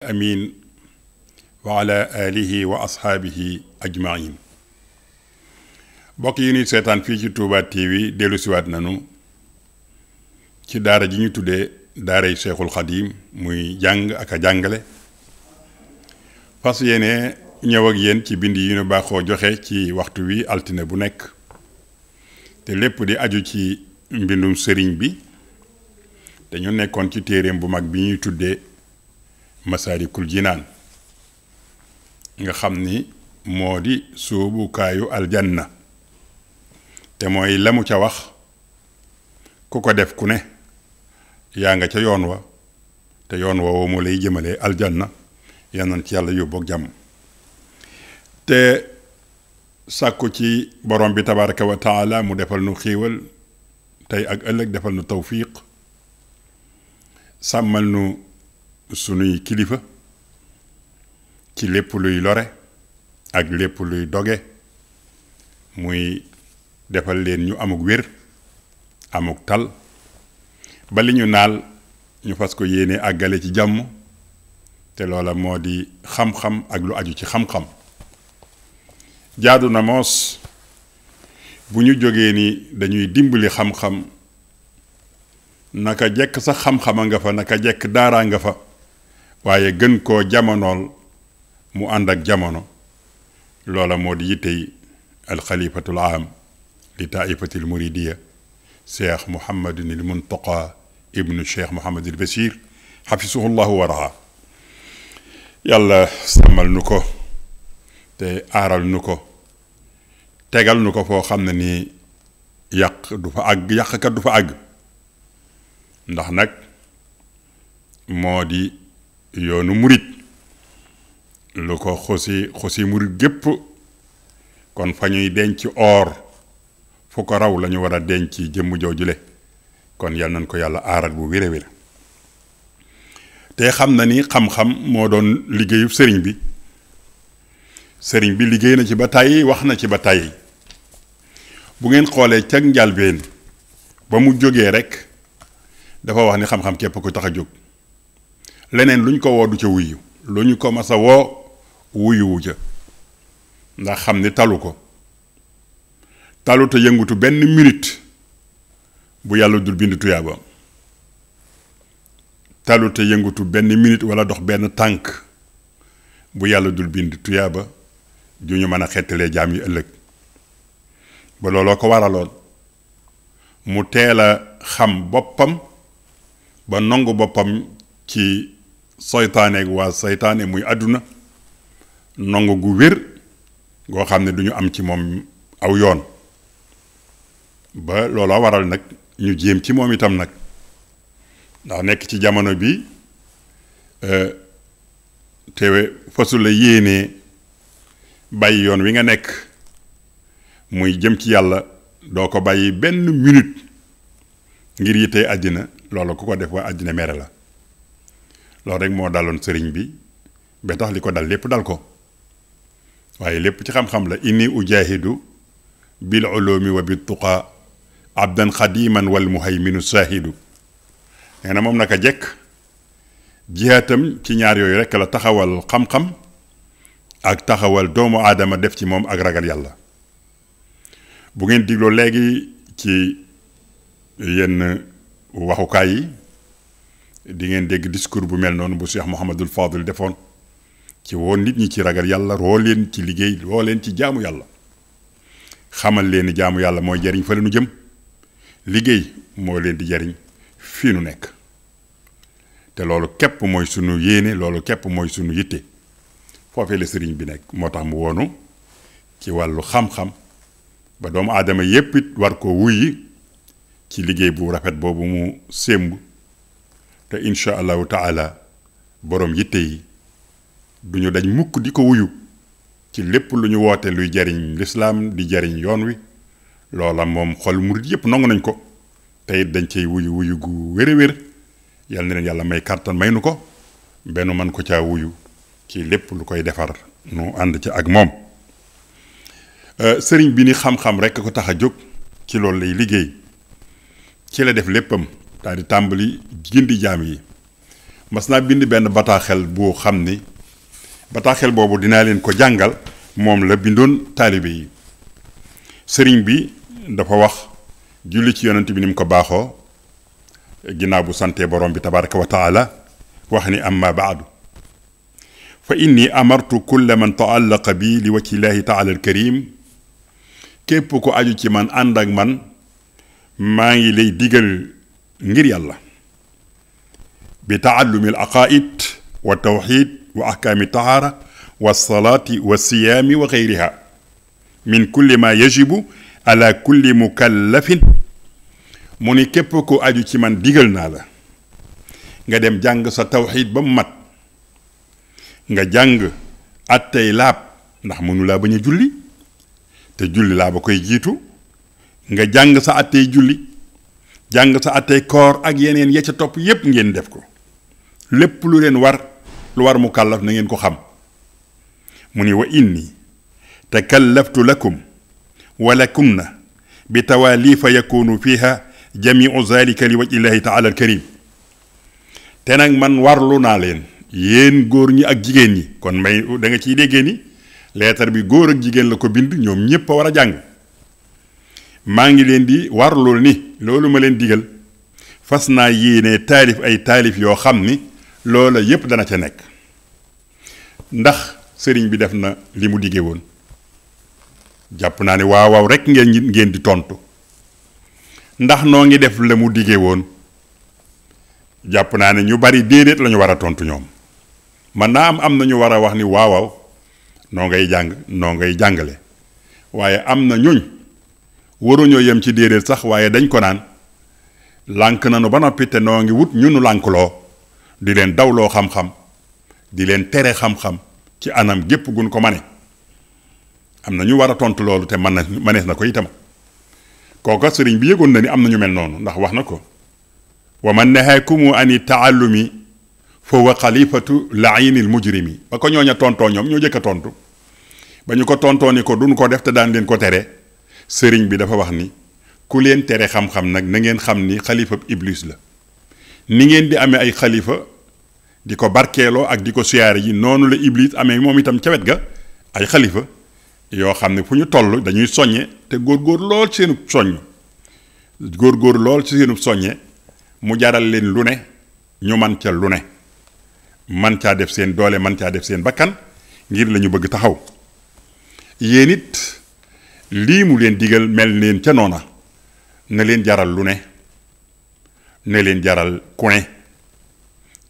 amin wa ala alihi wa ashaabihi ajmain mbokk yi ñuy seetaan fii ci Touba TV dellu siwaat nanu ci daara ji ñu tuddee daaray Cheikhul Khadim muy jàng ak a jàngale fas yéene ñëw ak yéen ci bind yi ñu baaxoo joxe ci waxtu wi altine bu nekk te lépp di aju ci mbindum sëriñ bi dañu nekkoon ci téereem bu mag bi ñuy tuddee Masaalikul Jinaan nga xam ni moo di suubukaayu aljanna te mooy la mu ca wax ku ko def ku ne yaa nga ca yoon wa te yoon woowu moo lay jëmalee aljanna yal na ci yàlla yóbbu ak jàmm te sàkku ci borom bi tabaraka wa taala mu defal nu xiiwal tey ak ëllëg defal nu tawfiq sàmmal nu sunuy kilifa ci lépp luy lore ak lépp luy doge muy defal leen ñu amuk wér amuk tal ba li ñu naal ñu fas ko yéene àggale ci jàmm te loola moo di xam-xam ak lu aju ci xam-xam jaadu na moos bu ñu jógee ni dañuy dimbali xam-xam naka jekk sax xam-xama nga fa naka jekk daaraa nga fa waaye gën koo jamonool mu ànd ak jamono loola moo di yittey alxalifatul aam li taaifatil muridiya cheikh Mouhamadunil Muntaqa ibnu cheikh Mouhamadul Bachir xafisuhullahu wa raha yàlla sàmmal nu ko te aaral nu ko tegal nu ko foo xam ne nii yàq du fa àgg yàqkat du fa àgg ndax nag moo di yoonu murit lu ko xosi murit gépp kon fa ñuy denc or fu ko raw lañu war a denc jëmm joojule kon yal nañ ko yàlla aaral bu wér a wér te xam na ni xam-xam moo doon liggéeyu sëriñ bi liggéey na ci ba tàyyi wax na ci ba tàyyi bu ngeen xoolee ca njalbeen ba mu jógee rek dafa wax ni xam-xam képp ko tax a jóg leneen luñ ko woo du ca wuyu lu ñu ko mas a woo wuyuwu ca ndax xam ni talu ko taluta yëngutu benn minute bu yàlla dul bind tuyaaba taluta yëngutu benn minute wala dox benn tànk bu yàlla dul bind tuyaaba ju ñu mën a xettalee jaam yi ëllëg ba looloo ko waraloon mu teel a xam boppam ba nangu boppam ci soytaaneeg waa soytaane muy àdduna nangu gu wér goo xam ne du ñu am ci moom aw yoon ba looloo waral nag ñu jéem ci moom itam nag ndax nekk ci jamono bi te fasu la yéenee bàyyi yoon wi nga nekk muy jëm ci yàlla doo ko bàyyi benn minute ngir yittee àddina loolu ku ko def waa àddina mere la loolu rek moo daloon sëriñ bi ba tax li ko dal lépp dal ko waaye lépp ci xam-xam la inni ujahidu bil ulumi wa bit tuqa abdan xadiman wal muhayminu saahidu nee na moom naka jekk jihaatam ci ñaar yooyu rek la taxawal xam-xam ak taxawal doomu aadama def ci moom ak ragal yàlla bu ngeen digloo léegi ci yenn waxukaay yi di ngeen dégg discours bu mel noonu bu Cheikh Mouhamadul Fadil defoon ci woo nit ñi ci ragal yàlla woo leen ci liggéey woo leen ci jaamu yàlla xamal leen ni jaamu yàlla mooy jariñ fa la nu jëm liggéey moo leen di jariñ fii nu nekk te loolu képp mooy sunu yéene loolu képp mooy sunu yitte foofee la sëriñ bi nekk moo tax mu woonu ci wàllu xam-xam ba doomu aadama yépp it war ko wuyi ci liggéey bu rafet boobu mu sémb te incha allahu taala borom yitte yi du ñu dañ mukk di ko wuyu ci lépp lu ñu woote luy jariñ lislaam di jariñ yoon wi loola moom xol murit yépp nangu nañ ko te it dañ cey wuyu gu wér-wér yal na leen yàlla may kàttan may nu ko benn man ko caa wuyu ci lépp lu koy defar nu ànd ci ak moom sëriñ bi ni xam-xam rekk ko tax a jóg ci loolu lay liggéey ci la def léppam daal di tàmbali gindi jaam yi mas naa bind benn bataaxel boo xam ni bataaxel boobu dinaa leen ko jàngal moom la bindoon taalibe yi. sëriñ bi dafa wax julli ci yonent bi ni mu ko baaxoo ginnaaw bu santee borom bi tabaraka wa taala wax ni amma baadu fa inni amartu kulla man taallaqa bi li wajhi llahi taala alkarim képp ko aju ci man ànd ak man maa ngi lay digal ngir yàlla bi taallumi al aqaid wa tawxid wa ahkaami tahaara wa salaati wa siyaami wa gayriha min kulli ma yajibu ala kulli mukallafin mu ni képp ko aju ci man digal naa la nga dem jàng sa tawxid ba mu mat nga jàng attey laab ndax mënu laa bañ a julli te julli laa ba koy jiitu nga jàng sa attey julli jàng sa attey koor ak yeneen ya ca topp yépp ngeen def ko lépp lu leen war lu war mukallaf na ngeen ko xam mu ni wa inni takallaftu lakum wa lakunna bi tawaalifa yakunu fiha jamiu zalika li wajhi llahi taala alkarim te nag man warlu naa leen yéen góor ñi ak jigéen ñi kon may da nga ciy déggee ni leetar bi góor ak jigéen la ko bind ñoom ñépp a war a jàng maa ngi leen di warlul ni loolu ma leen digal fas naa yéene taalif ay taalif yoo xam ni loola yépp dana ca nekk ndax sëriñ bi def na li mu diggee woon jàpp naa ne waaw waaw rek ngeen di tontu ndax noo ngi def la mu diggee woon jàpp naa ne ñu bari déedéet la ñu war a tontu ñoom man naa am na ñu war a wax ni waaw waaw noo ngay jàng noo ngay jàngale waaye am na ñuñ waruñoo yem ci déedéet sax waaye dañ ko naan lànk nañu ba noppi te noo ngi wut ñunu lànkloo di leen dawloo xam-xam di leen tere xam-xam ci anam gépp gun ko mane am na ñu war a tontu loolu te manees na ko itam kooka sëriñ bi yëgoon na ni am na ñu mel noonu ndax wax na ko wa man nahaakumu ani taallumi fa huwa xalifatu laayinil mujrimi ba ko ñooña tontoo ñoom ñoo jëkk a tontu ba ñu ko tontoo ni ko duñ ko def te daan leen ko tere sëriñ bi dafa wax ni ku leen tere xam-xam nag na ngeen xam ni xalifa iblis la ni ngeen di amee ay xalifa di ko barkeeloo ak di ko siyaare ji noonu la iblis amee moom itam ca wet ga ay xalifa yoo xam ne fu ñu toll dañuy soññe te góor-góor lool ci seenub soññ góor-góor lool ci seenub soññe mu jaral leen lu ne ñu man ca lu ne man caa def seen doole man caa def seen bakkan ngir la ñu bëgg taxaw yéen it lii mu leen digal mel leen ca noona na leen jaral lu ne na leen jaral ku ne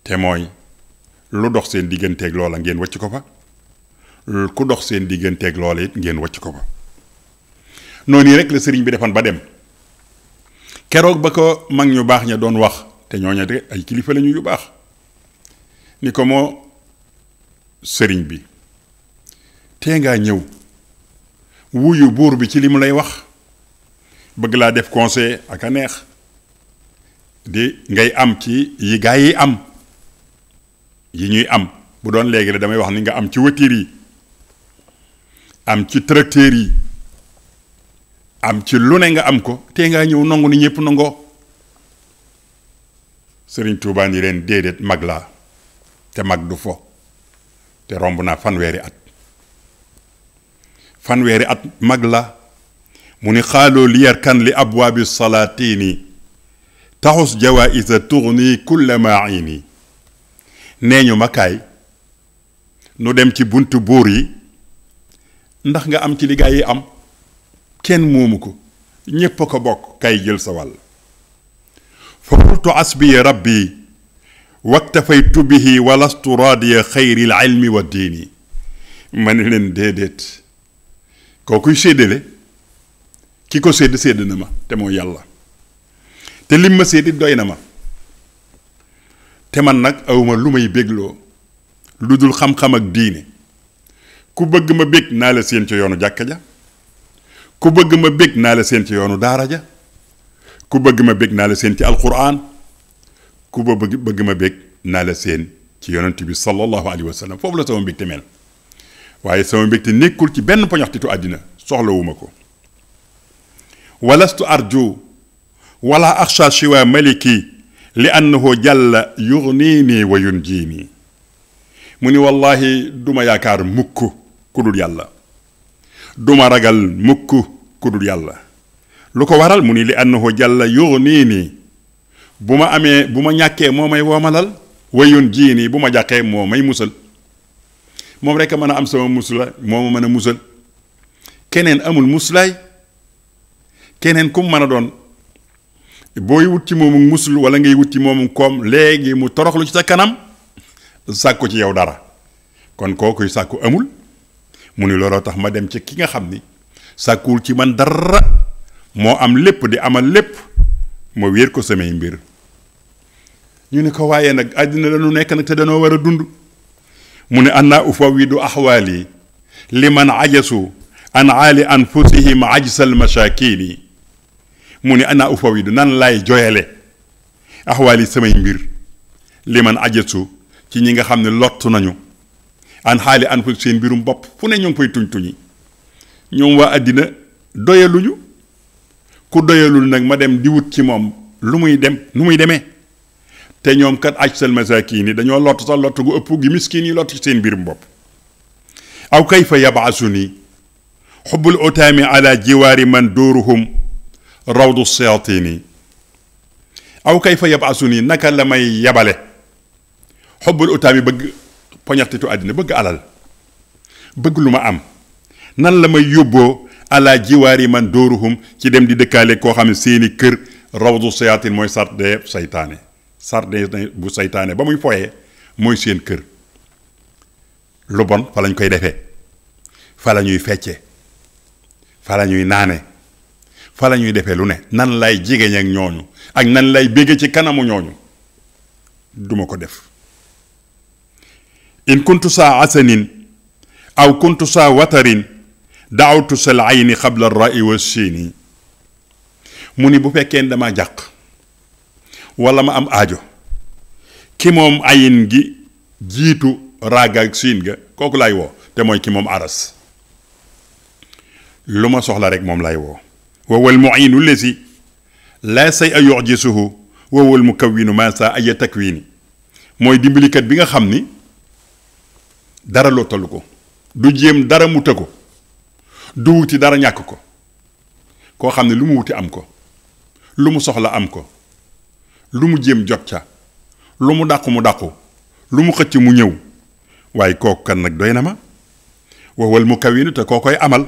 te mooy lu dox seen digganteeg loola ngeen wàcc ko fa ku dox seen digganteeg loola it ngeen wàcc ko fa noonu rek la sëriñ bi defoon ba dem keroog ba ko mag ñu baax ña doon wax te ñooña de ay kilifa lañu yu baax ni ko moo sëriñ bi tee ngaa ñëw wuyu buur bi ci li mu lay wax bëgg laa def conseil ak a neex di ngay am ci yi gaa yi am yi ñuy am bu doon léegi la damay wax ni nga am ci voiture yi am ci tracteur yi am ci lu ne nga am ko tee ngaa ñëw nangu ni ñépp nangoo sëriñ Tuubaa ni leen déedéet mag laa te mag du fo te romb naa fanweeri at mag la mu ni xaaloo li yarkan li abwaabi salaatini taxus jawaïsa tourni kulla maini nee ñu ma kaay nu dem ci buntu buur yi ndax nga am ci li gaa yi am kenn moomu ko ñépp a ko bokk kay jël sa wàll fa qultu asbi rabbi waktafaytu bihi walastu raadiya xayri l ilmi wa diini ma ne leen déedéet kookuy séddale ki ko sédd na ma te mooy yàlla te lim ma sédd doy na ma te man nag awma lu may bégloo lu dul xam-xam ak diine ku bëgg ma bég naa la seen ci yoonu jàkka ja ku bëgg ma bég naa la seen ci yoonu daara ja ku bëgg ma bég naa la seen ci alquran ku bëgg ma bég naa la seen ci yonent bi sallallahu alayhi wa sallam foofu la sama mbégte mel waaye sama mbégte nekkul ci benn poñaxtitu àddina soxlawuma ko walastu arju wala axsha shiwa maliki li annahu jalla yughnini wa yunjini mu ni wallahi duma yaakaar mukk ku dul yàlla duma ragal mukk ku dul yàlla lu ko waral mu ni li annahu jalla yughnini bu ma amee bu ma ñàkkee moo may woomalal wa yunjini bu ma jàqee moo may musal moom rekk mën a am sama musula moo ma mën a musal keneen amul muslaay keneen kum mën a doon booy wut ci moomu musul wala ngay wut ci moomu koom léegi mu toroxlu ci sa kanam sàkku ci yow dara kon kookuy sàkku amul mu ni looloo tax ma dem ci ki nga xam ni sàkkuwul ci man dara moo am lépp di amal lépp ma wéer ko samay mbir ñu ne ko waaye nag àddina la nu nekk nag te danoo war a dund mu ne anna ufawidu axwaali liman ajasu an aali anfusihim ajsal mashaakini mu ne anna ufawidu nan laay joyale axwaali samay mbir liman ajasu ci ñi nga xam ne lott nañu an xaali anfus seen mbirum bopp fu ne ñu ngi fay tuñ tuñi ñoom waa àddina doyaluñu ku doyalul nag ma dem di wut ci moom lu muy dem nu muy demee te ñoom kat ajsal masaakiin yi dañoo lott sax lott gu ëpp gi miskiin yi lott ci seen mbirum bopp aw kayfa yab'asuni xubbul utaami ala jiwaari man dóoruhum rawdu sayatini aw kayfa yab'asuni naka la may yabale xubbul utaami bëgg poñaxtitu àddina bëgg alal bëgg lu ma am nan la may yóbboo ala jiwaari man dóoruhum ci dem di dëkkaale koo xam ne seeni kër rawdu sayatin mooy sarde saytaane sarde bu saytaane ba muy foyee mooy seen kër lu bon fa lañ koy defee fa la ñuy fecce fa la ñuy naane fa la ñuy defee lu ne nan lay jigéen ak ñooñu ak nan lay bégge ci kanamu ñooñu duma ko def in kuntu saa asanin aw kuntu saa watarin daawtu sal ayni xabla rai wa siini mu ni bu fekkee dama jàq wala ma am aajo ki moom ayin gi jiitu raaga ak siin ga kooku lay woo te mooy ki moom aras lu ma soxla rek moom lay woo wa wal muinu lesi laa say a yujisuhu wa wal mukawwinu ma saa aya takwini mooy dimbalikat bi nga xam ni dara lottalu ko du jéem dara mu të ko du wuti dara ñàkk ko koo xam ne lu mu wuti am ko lu mu soxla am ko lu mu jéem jot ca lu mu dàqu mu dàqu lu mu xëcc mu ñëw waaye kooku kan nag doy na ma wa wal mukawwinu te koo koy amal